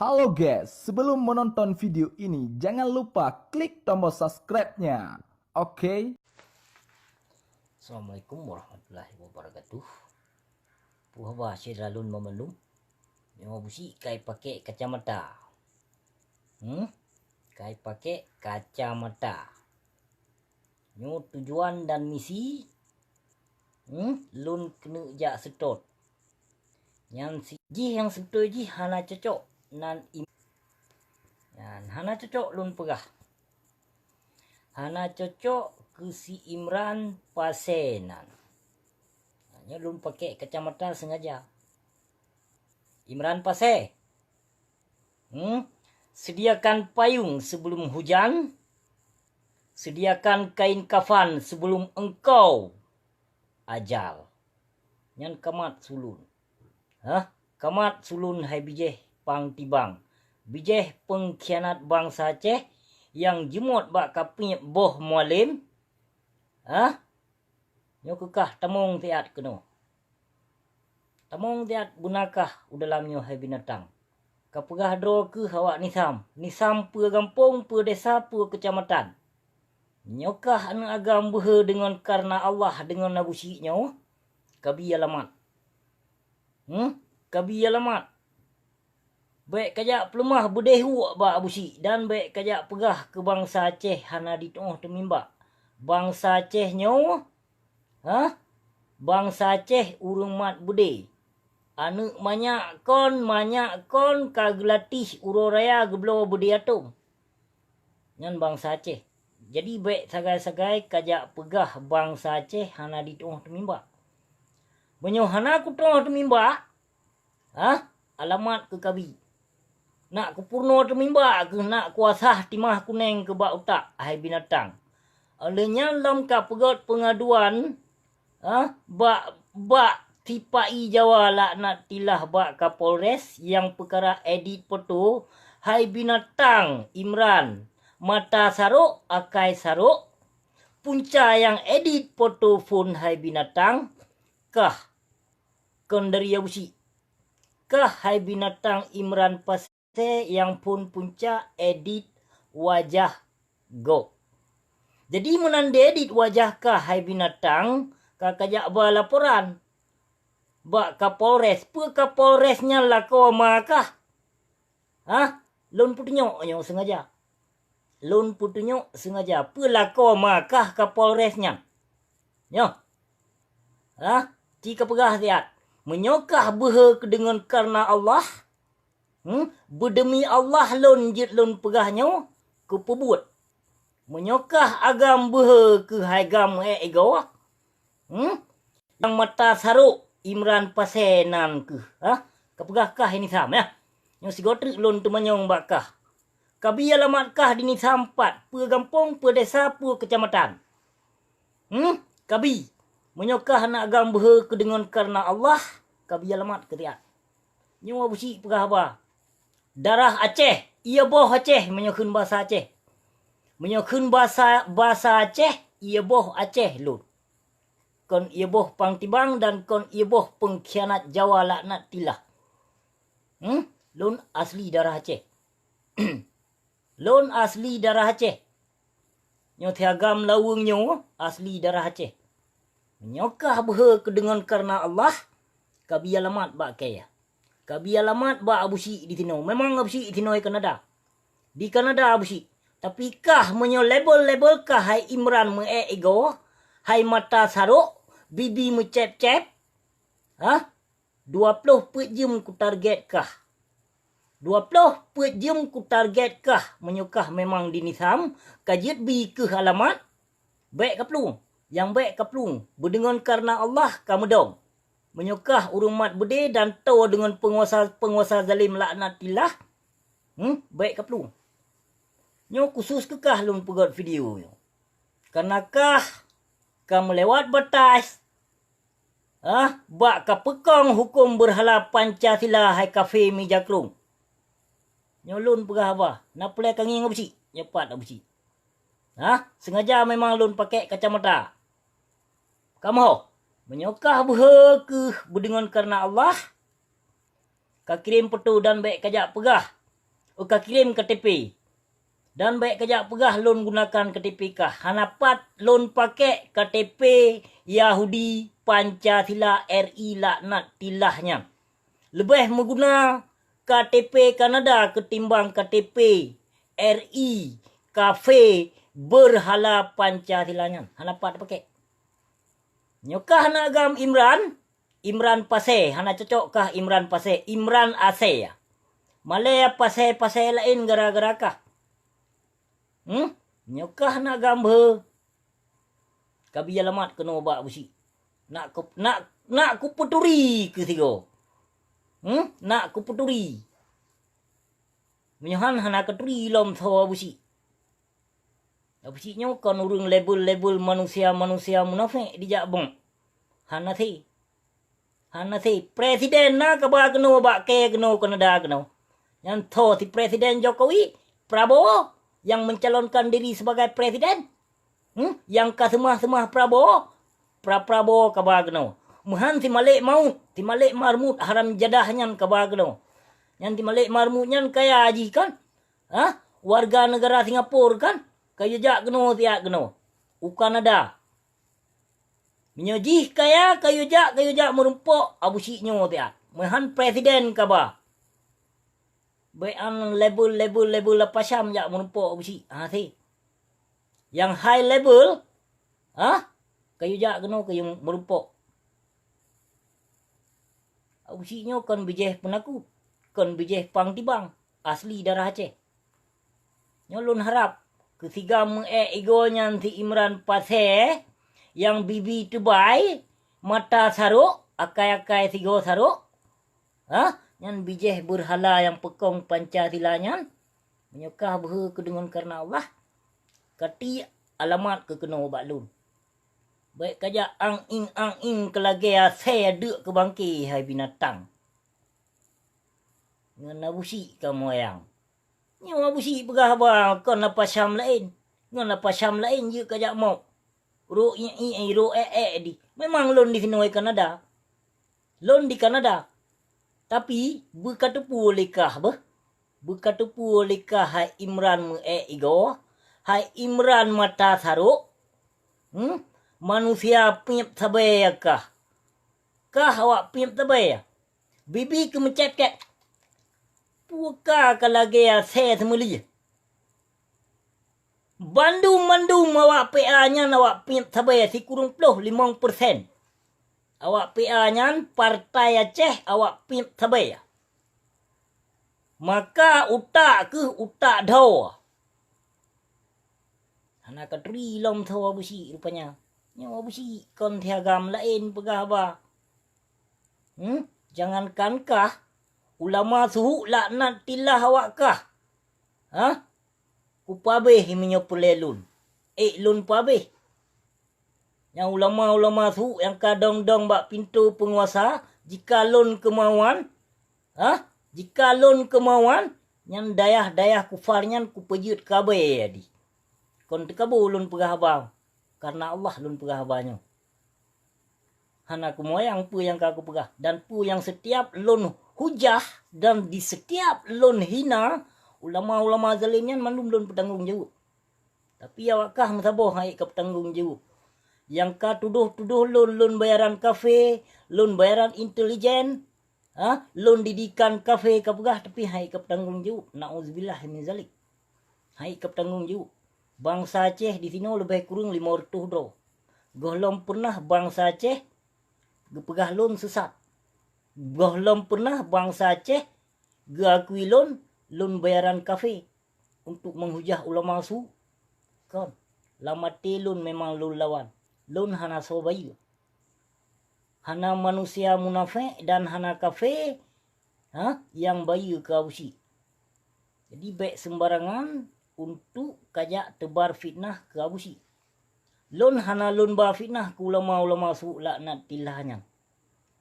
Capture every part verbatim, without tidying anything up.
Halo guys, sebelum menonton video ini, jangan lupa klik tombol subscribe-nya. Oke? Assalamualaikum warahmatullahi wabarakatuh. Puh bah syedara lôn meumandum. Nyoe Abusyik kai pakai kacamata. Hmm? Kai pakai kacamata. Nyoe tujuan dan misi, hmm, lôn keuneuk jak seutôt. Nyan si-, jih nyang seubeutôi jih hana cocok nan im-, nyan hana cocok lôn peugah. Hana cocok keu si Imran Pasé nan. Nyoe lôn pakai kacamata sengaja. Imran Pasé. Hmm? Sediakan payung sebelum hujan, sediakan kain kafan sebelum engkau ajal. Nyan kamat su lôn. Hah? Kamat su lôn hai bijéh pang tibang. Bijéh peungkhianat bansa Aceh nyang jimot bak kapiep boh mualem. Hah? Nyoe keu kah tamong siat keunoe. Tamong siat beuna kah u dalam nyoe hai binatang. Kapeugah droe keuh awak Nisam. Nisam peue gampông, peue desa, peue keucamatan. Nyoe kah aneuëk agam beuhe deungon kareuna Allah deungon Abusyik nyoe, kabi alamat. Hmm? Kabi alamat. Bék kajak peuleumah beudeh uek bak Abusyik dan bék kajak peugah keu bansa Aceh hana dituoh teumimbak. Bansa Aceh nyoe, hah? Bansa Aceh ureuëng mat beudé. Aneuëk manyak kon, manyak kon ka geulatih uroe raya geubloe beudé atông. Nyan bansa Aceh. Jadi bék sagai-sagai kajak peugah bansa Aceh hana dituoh teumimbak. Meunyoe hana kutuoh teumimbak, hah? Alamat keu kabi. Nak kupurnoe teumimbak keuh, nak kuasah timah kuneng keu bak utak, hai binatang. Óh lheueh nyan lom kapeugét peungaduan, hah? Bak, bak sipa-i Jawa laknatillah bak Kapolres nyang peukara edit poto, hai binatang Imran, mata sarok, akai sarok, punca nyang edit poto phon hai binatang, kah kon dari Abusyik. Kah hai binatang Imran Pasé nyang phon punca edit wajah gob. Jadi meunan diedit wajah kah hai binatang, ka kajak ba laporan bak Kapolres. Peue Kapolres nyan lakoe ma kah? Hah? Lôn peutunyok nyoe sengaja. Lôn peutunyok sengaja. Peue lakoe ma kah Kapolres nyan? Nyoe. Hah? Ci kapeugah siat. Meunyoe kah beuhe keu deungon kareuna Allah, hmm, beudeumi Allah lôn jeuet lôn peugah nyoe, kupeubuet. Meunyoe kah agam beuhe keuh hai gam ék igoe, hmm, nyang mata sarok Imran Pasé nan keuh, ha? Kapeugah kah hai Nisam, ya? Nyoe sigoe treuk lôn teumanyong bak kah. Kabi alamat kah di Nisam pat, peue gampông, peue desa, peue keucamatan. Hmm? Kabi. Meunyoe kah hana agam beuhe keu deungon kareuna Allah, kabi alamat keu siat. Nyoe Abusyik peugah haba. Darah Aceh, ie boh Aceh, meunyoe kheun basa Aceh. Meunyoe kheun basa, basa Aceh, ie boh Aceh lôn. Kon ie boh pang tibang dan kon ie boh peungkhianat Jawa laknatillah. Hmm? Lôn asli darah Aceh. Lôn asli darah Aceh. Nyoe si agam laweueng nyoe asli darah Aceh. Meunyoe kah beuhe keu deungon kareuna Allah, kabi alamat bak kèe. Kabi alamat bak Abusyik di sinoe. Memang Abusyik di sinoe Kanada. Di Kanada Abusyik. Tapi kah meunyoe label-label kah hai Imran meuék igoe, hai mata sarok, bibi meucép-cép, ha? Dua ploh peuet jeuem kutarget kah. Dua ploh peuet jeuem kutarget kah, meunyoe kah memang di Nisam, ka jeuet bi keuh alamat, bék kaplueng. Nyang bék kaplueng, beudeungon kareuna Allah ka meudong. Meunyoe kah ureuëng mat beudé dan toe deungon peunguasa-peunguasa zalim laknatillah, hmm, bék kaplueng. Nyoe khusus keu kah lôn peugét video nyoe. Kareuna kah ka meulewat batas, ah, bak kapeukong huköm beurhala Pancasila hai kafé mija krueng. Nyoe lôn peugah haba, na peureulée kangieng Abusyik, nyoe pat Abusyik. Ah, sengaja memang lôn pakék kacamata. Kamoe, meunyoe kah beuhe keuh beudeungon kareuna Allah, kakirém peutu dan bék kajak peugah, ka kirém K T P. Dan bék kajak peugah lôn gunakan K T P kah. Hana pat lôn pakék K T P Yahudi Pancasila R I laknat tilah nyan. Leubeh meuguna K T P Kanada keutimbang K T P R I kafé beurhala Pancasila nyan. Hana pat pakék. Nyoe kah na agam Imran, Imran Pasé, hana cocok kah Imran Pasé, Imran Asé ya. Malée Pasé-Pasé laén gara-gara kah. Hmm? Nyoe kah na agam beuhe. Kabi alamat keunoe bak Abusyik. Nak ku, nak, nak kupeuturi keu sigoe. Hmm? Nak kupeuturi. Meunyoe han hana katuri lom soe Abusyik. Abusyik nyoe kon ureuëng label-label manusia-manusia munafék dijak bong. Hana sé. Hana sé. Presiden na kaba keunoe bak kée keunoe Kanada keunoe. Nyan tho si Presiden Jokowi, Prabowo, nyang mencalonkan diri sebagai presiden. Hmm? Nyang ka seumah-seumah Prabowo, pra-Prabowo kaba keunoe. Meuhan si Malik Maut, si Malik Marmut haram jadah nyan kaba keunoe. Nyan si Malik Marmut nyan kaya jih kan? Hah? Warga negara Singapura kan? Kayue jak keunoe siat keunoe. U Kanada. Meunyoe jih kaya, kayue jak, kayue jak meurumpok, Abusyik nyoe siat. Meuhan presiden kaba. Bék an label, label, label lapah Syam jak meurumpok Abusyik. Ha, sé. Nyang high level, ha? Kayue jak keunoe kayue meurumpok. Abusyik nyoe kon bijéh peunakut, kon bijéh pang tibang, asli darah Aceh. Nyoe lôn harab keu siga meu-ék igoe nyan si Imran Pasé nyang bibi teubai, mata sarok, akai-akai sigoe sarok, ha? Nyan bijéh beurhala nyang peukong Pancasila nyan. Meunyoe kah beuhe keu deungon kareuna Allah, kati alamat keu keunoe bak lôn. Bék kajak ang-ing-ang-ing keu lagée asée deuk keu bangke hai binatang. Ngon Abusyik kamoe nyang. Nyoe Abusyik peugah haba kon lapah Syam laén. Ngon lapah Syam laén jeuet kajak mok. Rok ié-ié, rok ék-ék di. Memang lôn di sinoe Kanada. Lôn di Kanada. Tapi, beukateupeue lé kah beuh? Beukateupeue lé kah hai Imran meu-ék igoe? Hai Imran mata sarok? Hmm? Manusia piep sabe kah? Kah awak piep sabe? Bibi keu meucép-cép. Peue ka ka lagée asée seumeuli. Bandum-bandum awak P A nyan awak piep sabe sikureueng ploh limong persen. Awak P A nyan Partai Aceh awak piep sabe. Maka utak keuh utak dhoe. Hana katuri lom soe Abusyik rupanya. Nyoe Abusyik kon si agam laén peugah haba. Hmm? Jangankan kah, ulama suhuk laknat tilah awak kah. Hah? Kupabéh meunyoe peureulée lôn. Ék lôn pabéh. Nyang ulama-ulama suhuk nyang ka dong-dong bak pintoe peunguasa, jika lôn keumauan, hah? Jika lôn keumauan, nyan dayah-dayah kufar nyan kupeujeuet kabe di. Kon teukabu lôn peugah haba, kareuna Allah lôn peugah haba nyoe. Hana kumoyang peue nyang ka kupeugah, dan peue nyang setiap lôn hujah dan di setiap lôn hina, ulama-ulama zalim nyan mandum lôn peutanggong jaweueb. Tapi awak kah meusaboh hai ka peutanggong jaweueb. Nyang ka tudoh-tudoh lôn, lôn bayaran kafe, lôn bayaran intelijen, ha? Lôn didikan kafe ka peugah, tapi hai ka peutanggong jaweueb. Na'udzubillah min zalik. Hai ka peutanggong jaweueb. Bansa Aceh di sinoe leubeh kureueng lima reutôh droe. Gohlom peureunah bansa Aceh geupeugah lôn seusat. Gohlom peureunah bansa Aceh geuakui lôn, lôn bayaran kafe untuk meuhujah ulama su. Kon, lam até lôn memang lôn lawan. Lôn hana soe bayeue. Hana manusia munafék dan hana kafe, ha, nyang bayeue keu Abusyik. Jadi, bék seumbarangan untuk kajak teubar fitnah keu Abusyik. Lôn hana lôn ba fitnah keu ulama-ulama su laknat tilah nyan.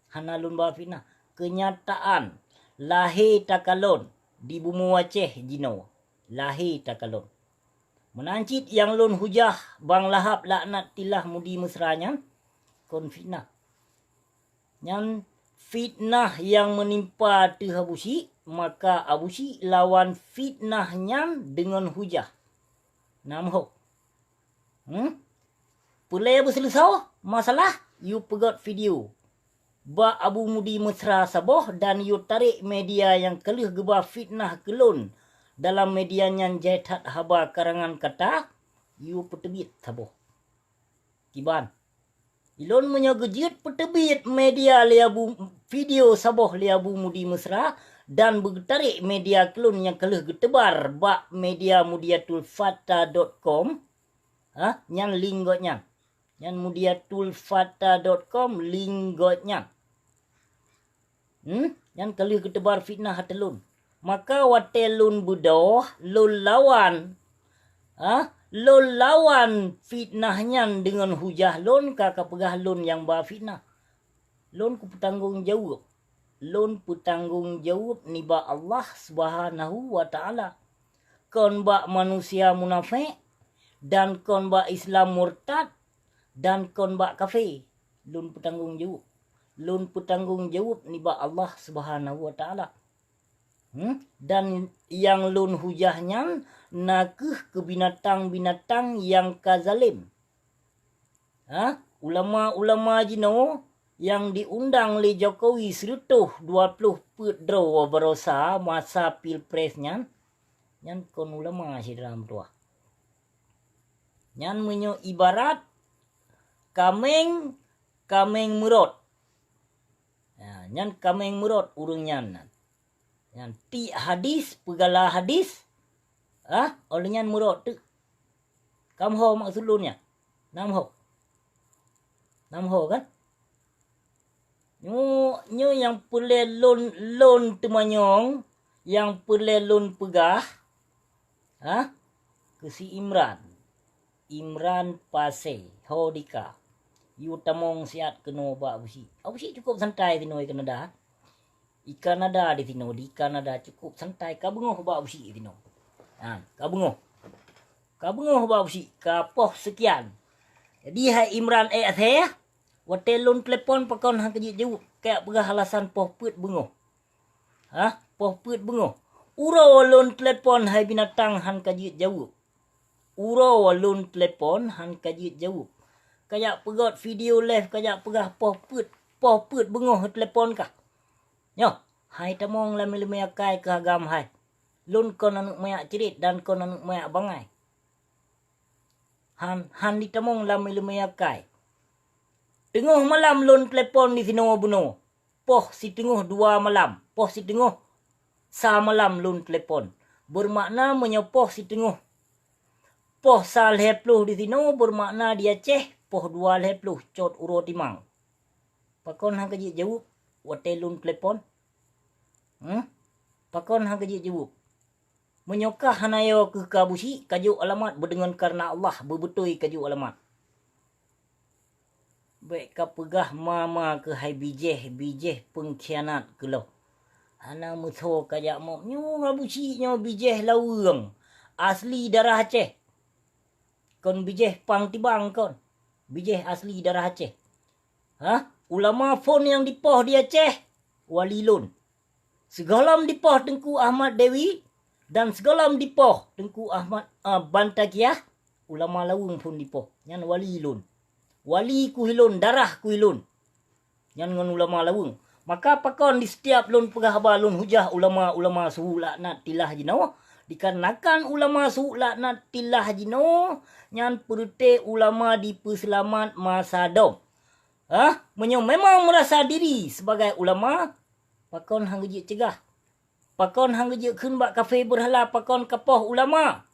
Hana lôn ba fitnah. Keunyataan, lahé takalon di bumoe Aceh jinoe. Lahé takalon. Meunan cit nyang lôn hujah Bang Lahab laknat tilah Mudi Mesra nyan kon fitnah. Nyan fitnah nyang meunimpa ateueh Abu Syik, maka Abu Syik lawan fitnah nyan deungon hujah. Nam ho. Hmm? Peulée beuseuleusoe masalah, yue peugét video bak Abu Mudi Mesra saboh dan yue tarek media nyang ka lheueh geuba fitnah keu lôn. Dalam media nyan jai that haba karangan kata, yue peuteubiet saboh. Kiban. Ilôn meunyoe geujeuet peuteubiet media lé Abu, video saboh lé Abu Mudi Mesra dan beugeutarék media keu lôn nyang ka lheueh geuteubar bak media mudiatul fata dot com, ha, nyan link gobnyan. Nyan mudiatul fata dot com link gobnyan. Hmm? Nyan ka lheueh geuteubar fitnah ateueh lôn. Maka watée lôn beudôh, lôn lawan, ha? Lôn lawan fitnah nyan deungon hujah lôn ka, ka peugah lôn nyang ba fitnah. Lôn kupeutanggong jaweueb. Lôn peutanggong jaweueb nibak Allah Subhanahu wa Ta'ala. Kon bak manusia munafék dan kon bak Islam murtad dan kon bak kafé. Lôn peutanggong jaweueb. Lôn peutanggong jaweueb nibak Allah Subhanahu wa Ta'ala. Hmm? Dan nyang lôn hujah nyan na kheueh keu binatang-binatang nyang ka zalem. Ha? Ulama-ulama jinoe nyang diundang lé Jokowi sireutôh dua ploh peuet droe baroesa masa pilpres nyan, nyan kon ulama, syedara meutuwah. Nyan meunyoe ibarat kaméng, kaméng meurot. Ya, nyan kaméng meurot ureuëng nyan. Nyan tiek hadis, peugala hadis, ah, óh lheueh nyan meurot teuk. Kam ho maksud lôn nyan? Nam ho. Nam ho kan? Nyoe, nyoe nyang peureulée lôn, lôn teumanyong, nyang peureulée lôn peugah, ha? Keu si Imran. Imran Pasé, ho dika. Yue tamong siat keunoe bak Abu Syik. Abu Syik cukup santai sinoe i Kanada. I Kanada di sinoe, di Kanada cukup santai. Ka beungoh bak Abu Syik di sinoe. Ha, ka beungoh. Ka beungoh bak Abu Syik, ka poh sekian. Jadi hai Imran, eh, Asé, watée lôn telepon pakon han ka jeuet jaweueb, kajak peugah alasan poh peuet beungoh. Hah? Poh peuet beungoh. Uroe lôn telepon hai binatang han ka jeuet jaweueb. Uroe lôn telepon han ka jeuet jaweueb. Kajak peugét video live, kajak peugah poh peuet, poh peuet beungoh telepon kah. Nyoh, hai tamong lam ileumé akai keu agam hai. Lôn kon aneuëk manyak crit dan kon aneuëk manyak bangai. Han, han jitamong lam ileumé akai. Teungoh malam lôn telepon di sinoe bunoe. Poh siteungoh dua malam, poh siteungoh sa malam lôn telepon. Beumakna meunyoe poh siteungoh, poh sa lhée ploh di sinoe, beumakna di Aceh poh dua lhée ploh cot uroe timang. Pakon han ka jeuet jaweueb watée lôn telepon? Hmm? Pakon han ka jeuet jaweueb? Meunyoe kah hana yo keuh ka Abu Syik, kajok alamat beudeungon kareuna Allah, beubeutôi kajok alamat. Bék ka peugah ma-ma keuhai bijéh, bijéh peungkhianat keuloh. Hana meusoe kajak mok nyoe Abu Syik nyoe bijéh laweueng, asli darah Aceh. Kon bijéh pang tibang kon. Bijéh asli darah Aceh. Hah? Ulama phon nyang dipoh di Aceh, wali lôn. Sigohlom dipoh Teungku Ahmad Dewi dan sigohlom dipoh Teungku Ahmad, ah, Bantaqiah, ulama laweueng phon dipoh. Nyan wali lôn. Wali kuh lôn, darah kuh lôn. Nyan ngon ulama laweueng. Maka pakon di setiap lôn peugah haba lôn hujah ulama-ulama su laknatillah jinoe? Dikarenakan ulama su laknatillah jinoe nyan peureuté ulama dipeuseulamat masa dom. Hah? Meunyoe memang meurasa diri sibagai ulama, pakon han geujeuet ceugah? Pakon han geujeuet kheun bak kafé beurhala pakon kapoh ulama?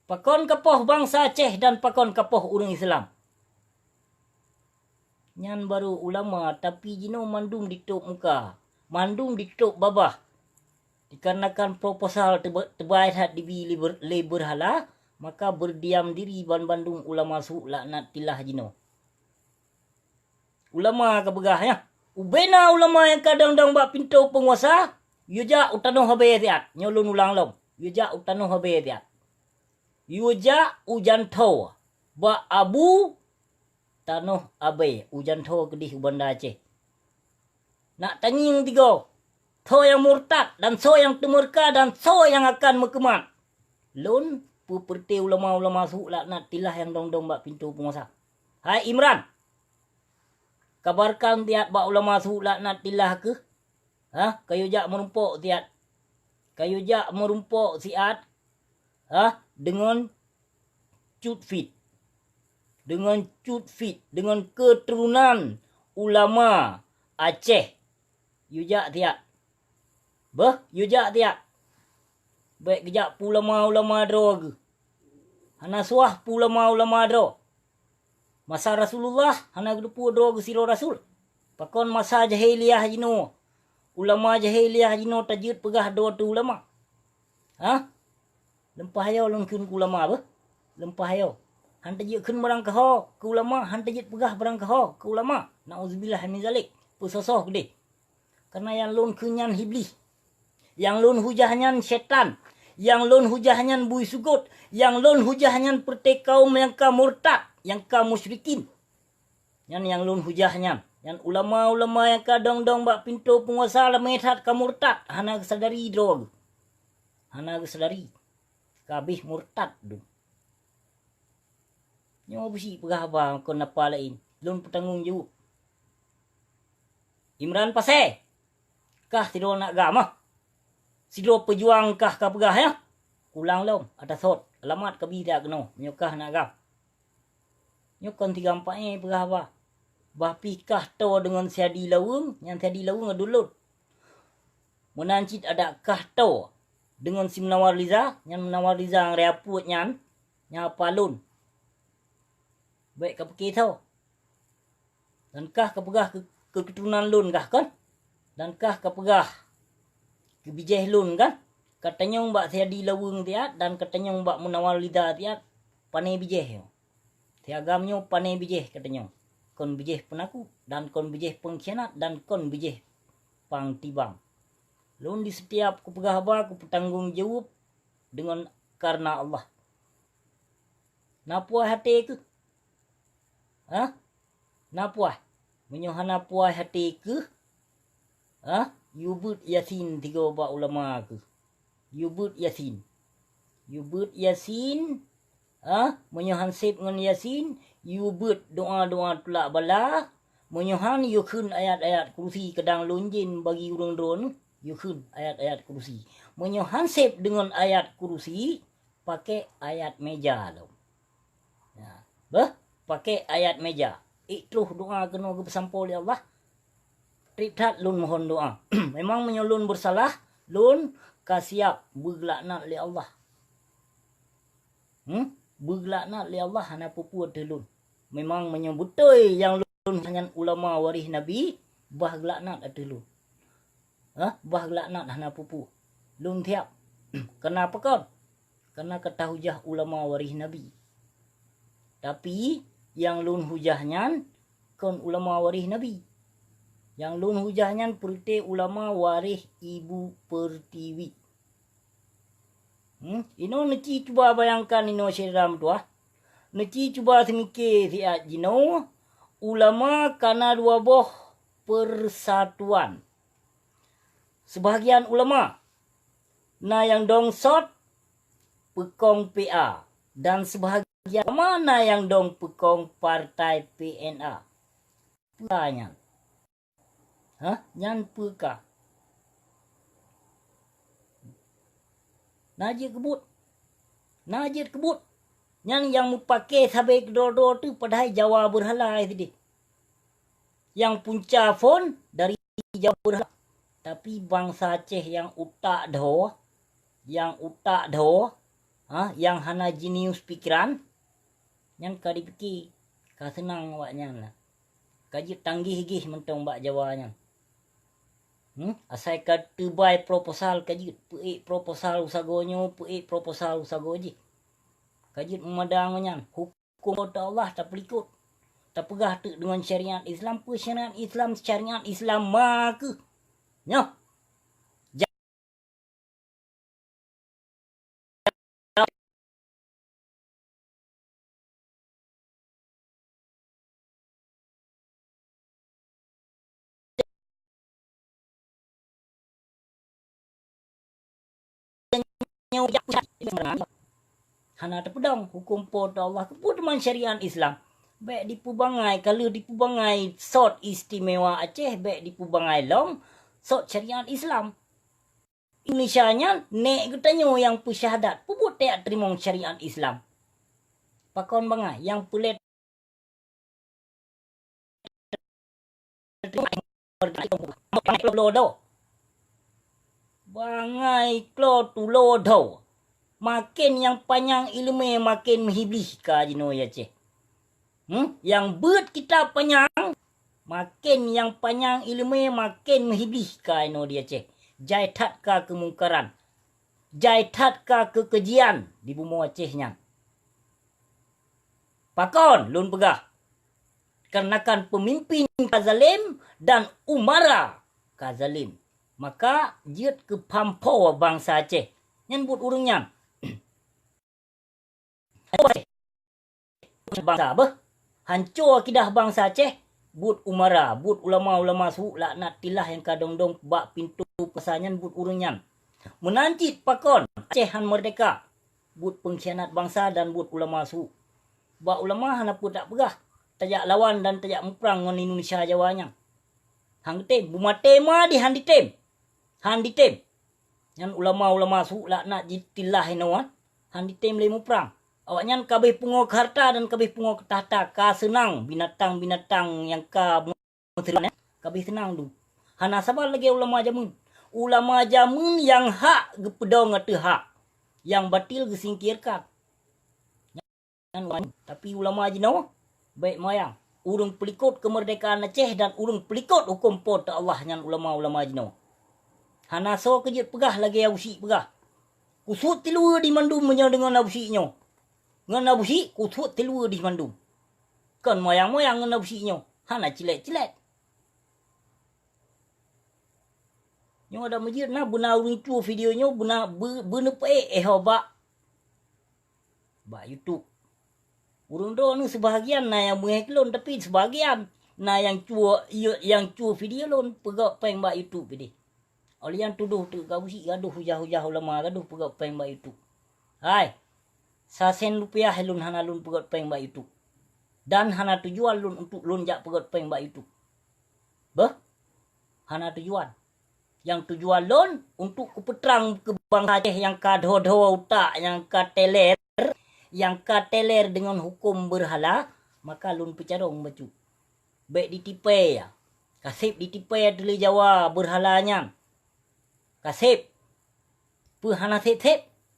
Pakon kapoh bansa Aceh dan pakon kapoh ureuëng Islam? Nyan barô ulama, tapi jinoe mandum ditôb muka, mandum ditôb babah. Dikarenakan proposal teuba-, teubai that dibi lé ber-, lé beurhala, maka beurdiam diri banmandum ulama su laknatillah jinoe. Ulama ka peugah, ya. Ubena ulama nyang ka dong-dong bak pintoe peunguasa, yue jak u tanoh Abée siat. Nyoe lôn ulang lom. Yue jak u tanoh Abée siat. Yue jak u Jantho bak Abu Tanoh Abée, u Jantho keudeh u Banda Aceh. Nak tangieng tigoe, soe nyang murtad dan soe nyang teumeurka dan soe nyang akan meukeumat. Lôn peupeureuté ulama-ulama su laknatillah nyang dong-dong bak pintoe peunguasa. Hai Imran, kabarkan siat bak ulama su laknatillah keuh, ha, kayue jak meurumpok siat. Kayue jak meurumpok siat, ha, deungon Cut Fit. Deungon Cut Fit, deungon keuturonan ulama Aceh. Yue jak siat. Beuh, yue jak siat. Bék geujak peue ulama-ulama droe geuh. Hana suah peue ulama-ulama droe. Masa Rasulullah hana geuteupeue droe geuh sidroe rasul. Pakon masa jahiliyah jinoe, ulama jahiliyah jinoe tajeuet peugah droe teuh ulama? Ha? Leumpah ayoe lôn kheun keu ulama beuh. Leumpah ayoe. Han tajeuet kheun barang keuho keu ulama, han tajeuet peugah barang keuho keu ulama. Nauzubillah min zalik. Peusoh-soh keudeh. Kareuna nyang lôn kheun nyan Iblih. Nyang lôn hujah nyan syaitan. Nyang lôn hujah nyan bui sukot. Nyang lôn hujah nyan peureuté kaum nyang ka murtad, nyang ka musyrikin. Nyan nyang lôn hujah nyan. Nyan ulama-ulama nyang ka dong-dong bak pintoe peunguasa lamé that ka murtad, hana geusadari droe geuh. Hana geusadari. Ka abéh murtad dum. Nyoe beusi peugah haba kon napa laén, lôn peutanggong jaweueb. Imran Pasè, kah sidroe aneuk agam ah. Sidroe peujuang kah ka peugah nyoe. Kulang lom, ata sot, alamat ka bi jak keunoe, meunyoe kah aneuk agam. Nyoe kon tiga empat eh peugah haba. Bah pih kah toe deungon Siadi Laweueng, nyan Siadi Laweueng aduen lôn. Meunan cit adak kah toe deungon si Munawar Liza, nyan Munawar Liza nyang raya peuet nyan, nyang apa lôn. Bék ka pike soe. Dan kah ka peugah keu, keu keuturonan lôn kah kon? Dan kah ka peugah keu bijéh lôn kan? Ka tanyong bak Siadi Laweueng siat dan ka tanyong bak Munawar Liza siat, pané bijéh nyoe. Si agam nyoe pané bijéh ka tanyong. Kon bijéh peunakot dan kon bijéh peungkhianat dan kon bijéh pang tibang. Lôn di sitiap kupeugah haba kupeutanggong jaweueb deungon kareuna Allah. Na puih até keuh? Hah? Na puih? Meunyoe hana puih até keuh, hah? Yue beuet Yasin tigoe bak ulama keuh. Yue beuet Yasin. Yue beuet Yasin, hah? Meunyoe han sép ngon Yasin, yue beuet doa-doa tulak bala. Meunyoe han, yue kheun ayat-ayat kursi, kadang lôn jén bagi ureuëng droeneuh, yue kheun ayat-ayat kursi. Meunyoe han sép deungon ayat kursi, pakèk ayat meja lom. Ya. Beuh, pakèk ayat meja. Ék troh doa keunoe geupeusampoe lé Allah. Trép that lôn mohon doa. Memang meunyoe lôn beusalah, lôn ka siab beugeulaknat lé Allah. Hmm? Beugeulaknat lé Allah hana peue-peue ateueh lôn. Memang meunyoe beutôi nyang lôn nyan ulama waréh Nabi, bah geulaknat ateueh lôn. Hah? Bah geulaknat hana peue-peue. Lôn siab. Keunapa kon? Kareuna ka tahujah ulama waréh Nabi. Tapi, nyang lôn hujah nyan kon ulama waréh Nabi. Nyang lôn hujah nyan peureuté ulama waréh Ibu Pertiwi. Hmm? Inoe neuci cuba bayangkan inoe syedara meutuwah. Neuci cuba seumike siat jinoe, ulama ka na dua boh peusatuan. Seubahagian ulama na nyang dong sot peukong P A dan seubahagian ulama na nyang dong peukong partai P N A. Peue nyan? Hah? Nyan peue kah? Na jeuet keubuet. Na jeuet keubuet. Nyan nyang meupaké sabe keudroe-droe teuh padahai Jawa beurhala sideh. Nyang punca phon dari Jawa beurhala. Tapi bansa Aceh nyang utak dhoe, nyang utak dhoe, ha, nyang hana jinius pikeran, nyan ka jipike ka seunang awaknyan lah. Ka jeuet tanggeh-geh mantong bak Jawa nyan. Hmm? Asai ka teubai proposal ka jeuet, peuék proposal u sagoe nyoe, peuék proposal u sagoe jih. Ka jeuet meumadang ngon nyan, hukôm Po teu Allah tapeulikot. Tapeugah teuk deungon syariat Islam, peue syariat Islam, syariat Islam ma keuh. Nyoh. tanyoe jak pusat. Hana teupeudong huköm Po teu Allah, keupeue teuma syariat Islam. Bék dipeubangai, ka lheueh dipeubangai sot istimewa Aceh, bék dipeubangai lom sot syariat Islam. Indonesia nyan nèk geutanyoe nyang peusyahadat, peubuet tajak teurimong syariat Islam. Pakon bangai nyang peulet Bangai klo tulo dho. Maken nyang panyang ileumé maken meuhiblih ka jinoe ya Aceh. Hmm? Nyang beuet kitab panyang, maken nyang panyang ileumé maken meuhiblih ka inoe di Aceh. Jai that ka keumungkaran. Jai that ka keukejian di bumoe Aceh nyan. Pakon lôn peugah? Kareuna kan peumimpin ka zalem dan umara ka zalem. Maka jeuet keu phampo bansa Aceh. Nyan buet ureuëng nyan. Bansa beuh. Hanco akidah bansa Aceh, buet umara, buet ulama-ulama su laknatillah nyang ka dong-dong bak pintoe puasa nyan buet ureuëng nyan. Meunan cit pakon Aceh han merdeka, buet peungkhianat bansa dan buet ulama su. Bak ulama hana peue tapeugah, tajak lawan dan tajak muprang ngon Indonesia Jawa nyan. Han geutem, bumaté ma di han ditem. Han ditem. Nyan ulama-ulama su laknatillah inoe han ditem lé muprang. Awaknyan kabeh pungo keu harta dan kabeh pungo keu takhta, ka seunang binatang-binatang nyang ka meuteureunan, kabeh seunang dum. Hana saban lagée ulama jameun. Ulama jameun nyang hak geupeudong ateueh hak, nyang batil geusingkirkan. Nyan ulama, tapi ulama jinoe bék moyang. Ureuëng peulikot keumeurdekaan Aceh dan ureuëng peulikot huköm Po teu Allah nyan ulama-ulama jinoe. Hana soe keujeuet peugah lagée Abu Syik peugah. Kusuet tiluwe di mandum meunyoe deungon Abu Syik nyoe. Ngon Abu Syik kusuet tiluwe di mandum. Kon moyang-moyang ngon Abu Syik nyoe. Hana cilet-cilet. Nyoe ada meujeuet na beuna ureuëng cue video nyoe beuna beu-, beuneupeuék ého bak bak YouTube. Ureuëng droeneueh seubahagian na nyang beungéh keu lôn, tapi seubahagian na nyang cue, nyang cue video lôn peugöt péng bak YouTube pih deh. Óh lheueh nyan tudoh teuk Abu Syik gadoh hujah-hujah ulama gadoh peugöt péng bak YouTube. Hai, sasen rupiah lôn hana lôn peugöt péng bak YouTube. Dan hana tujuan lôn untuk lôn jak peugöt péng bak YouTube. Beuh, hana tujuan. Nyang tujuan lôn untuk kupeutrang keu bansa Aceh nyang ka dho-dho utak, nyang ka teler, nyang ka teler deungon huköm beurhala, maka lôn peucarông bacut. Bék ditipée ya. Kaseb ditipée ateueh lé Jawa beurhala nyan. Kaseb. Peue hana seb-seb?